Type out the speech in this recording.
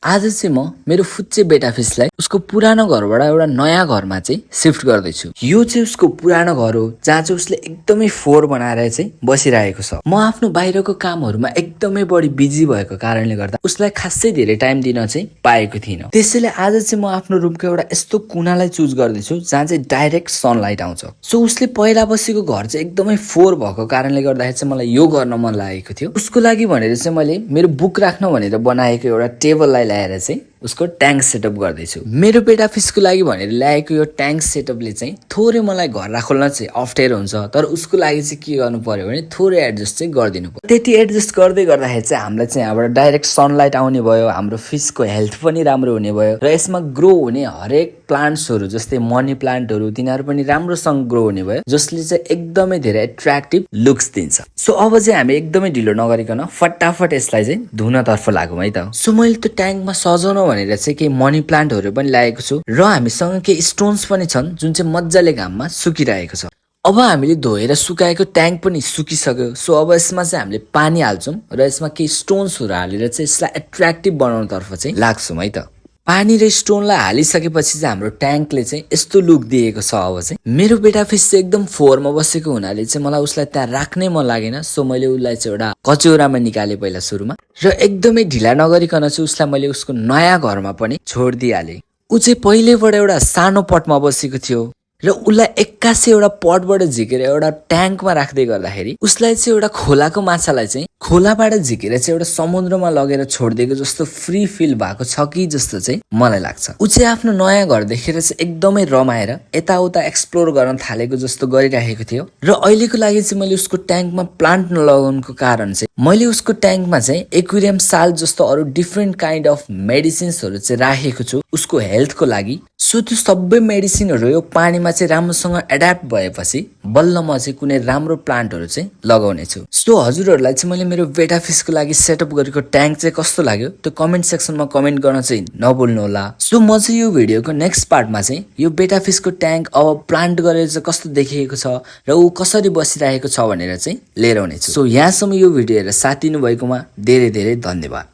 आज चाहिँ म मेरो फुच्चे बेटा फिसलाई उसको पुरानो घरबाट एउटा नयाँ घरमा चाहिँ शिफ्ट गर्दैछु। यो चाहिँ उसको पुरानो घर हो जहाँ चाहिँ उसले एकदमै फोहोर बनाएर चाहिँ बसिरहेको छ। म आफ्नो बाहिरको कामहरुमा एकदमै बढी बिजी भएको कारणले गर्दा उसलाई खासै धेरै टाइम दिन चाहिँ पाएको थिइनँ। त्यसैले आज चाहिँ म आफ्नो रुमको एउटा यस्तो कुनालाई चुज गर्दैछु जहाँ चाहिँ डाइरेक्ट सनलाइट आउँछ। सो उसले पहिला बसेको घर चाहिँ एकदमै फोहोर भएको कारणले गर्दाखेरि चाहिँ मलाई यो गर्न मन लागेको थियो। उसको लागि भनेर चाहिँ मैले मेरो बुक राख्न भनेर बनाएको एउटा टेबललाई ल्याएर चाहिँ उसको ट्याङ्क सेटअप गर्दैछु। मेरो बेटा फिसको लागि भनेर ल्याएको यो ट्याङ्क सेटअपले चाहिँ थोरै मलाई घर खोल्न चाहिँ अप्ठ्यारो हुन्छ, तर उसको लागि चाहिँ के गर्नु पर्यो भने थोरै एडजस्ट चाहिँ गरिदिनु पर्यो। त्यति एडजस्ट गर्दै गर्दाखेरि चाहिँ हामीलाई चाहिँ यहाँबाट डाइरेक्ट सनलाइट आउने भयो, हाम्रो फिसको हेल्थ पनि राम्रो हुने भयो र यसमा ग्रो हुने हरेक प्लान्ट्सहरू जस्तै मनी प्लान्टहरू तिनीहरू पनि राम्रोसँग ग्रो हुने भयो, जसले चाहिँ एकदमै धेरै एट्र्याक्टिभ लुक्स दिन्छ। सो अब चाहिँ हामी एकदमै ढिलो नगरिकन फटाफट यसलाई चाहिँ धुनतर्फ लागौँ है त। सो मैले त्यो ट्याङ्कमा सजाउन भनेर चाहिँ केही मनी प्लान्टहरू पनि ल्याएको छु र हामीसँग केही स्टोन्स पनि छन् जुन चाहिँ मजाले घाममा सुकिरहेको छ। अब हामीले धोएर सुकाएको ट्याङ्क पनि सुकिसक्यो। सो अब यसमा चाहिँ हामीले पानी हाल्छौँ र यसमा केही स्टोन्सहरू हालेर चाहिँ यसलाई एट्र्याक्टिभ बनाउनतर्फ चाहिँ लाग्छौँ है त। पानी र स्टोनलाई हालिसकेपछि चाहिँ हाम्रो ट्याङ्कले चाहिँ यस्तो लुक दिएको छ। अब चाहिँ मेरो बेटा फिस चाहिँ एकदम फोहोरमा बसेको हुनाले चाहिँ मलाई उसलाई त्यहाँ राख्नै मन लागेन। सो मैले उसलाई चाहिँ एउटा कचौरामा निकालेँ पहिला सुरुमा, र एकदमै ढिला नगरिकन चाहिँ उसलाई मैले उसको नयाँ घरमा पनि छोडिदिइहालेँ। ऊ चाहिँ पहिलेबाट एउटा सानो पटमा बसेको थियो र उसलाई एक्कासी एउटा पटबाट झिकेर एउटा ट्याङ्कमा राख्दै गर्दाखेरि उसलाई चाहिँ एउटा खोलाको माछालाई चाहिँ खोलाबाट झिकेर चाहिँ एउटा समुद्रमा लगेर छोडिदिएको जस्तो फ्री फिल भएको छ कि जस्तो चाहिँ मलाई लाग्छ। ऊ चाहिँ आफ्नो नयाँ घर देखेर चाहिँ एकदमै रमाएर यताउता एक्सप्लोर गर्न थालेको जस्तो गरिरहेको थियो। र अहिलेको लागि चाहिँ मैले उसको ट्याङ्कमा प्लान्ट नलगाउनुको कारण चाहिँ मैले उसको ट्याङ्कमा चाहिँ एक्वेरियम साल जस्तो अरू डिफ्रेन्ट काइन्ड अफ मेडिसिन्सहरू चाहिँ राखेको छु उसको हेल्थको लागि। सो त्यो सबै मेडिसिनहरू यो पानीमा चाहिँ राम्रोसँग एड्याप्ट भएपछि बल्ल म चाहिँ कुनै राम्रो प्लान्टहरू चाहिँ लगाउने छु। सो हजुरहरूलाई चाहिँ मैले मेरो बेटा फिसको लागि सेटअप गरेको ट्याङ्क चाहिँ कस्तो लाग्यो त्यो कमेन्ट सेक्सनमा कमेन्ट गर्न चाहिँ नभुल्नु होला। सो म चाहिँ यो भिडियोको नेक्स्ट पार्टमा चाहिँ यो बेटा फिसको ट्याङ्क अब प्लान्ट गरेर चाहिँ कस्तो देखिएको छ र ऊ कसरी बसिरहेको छ भनेर चाहिँ लिएर आउनेछु। सो यहाँसम्म यो भिडियो हेरेर साथ दिनु भएकोमा धेरै धेरै धन्यवाद।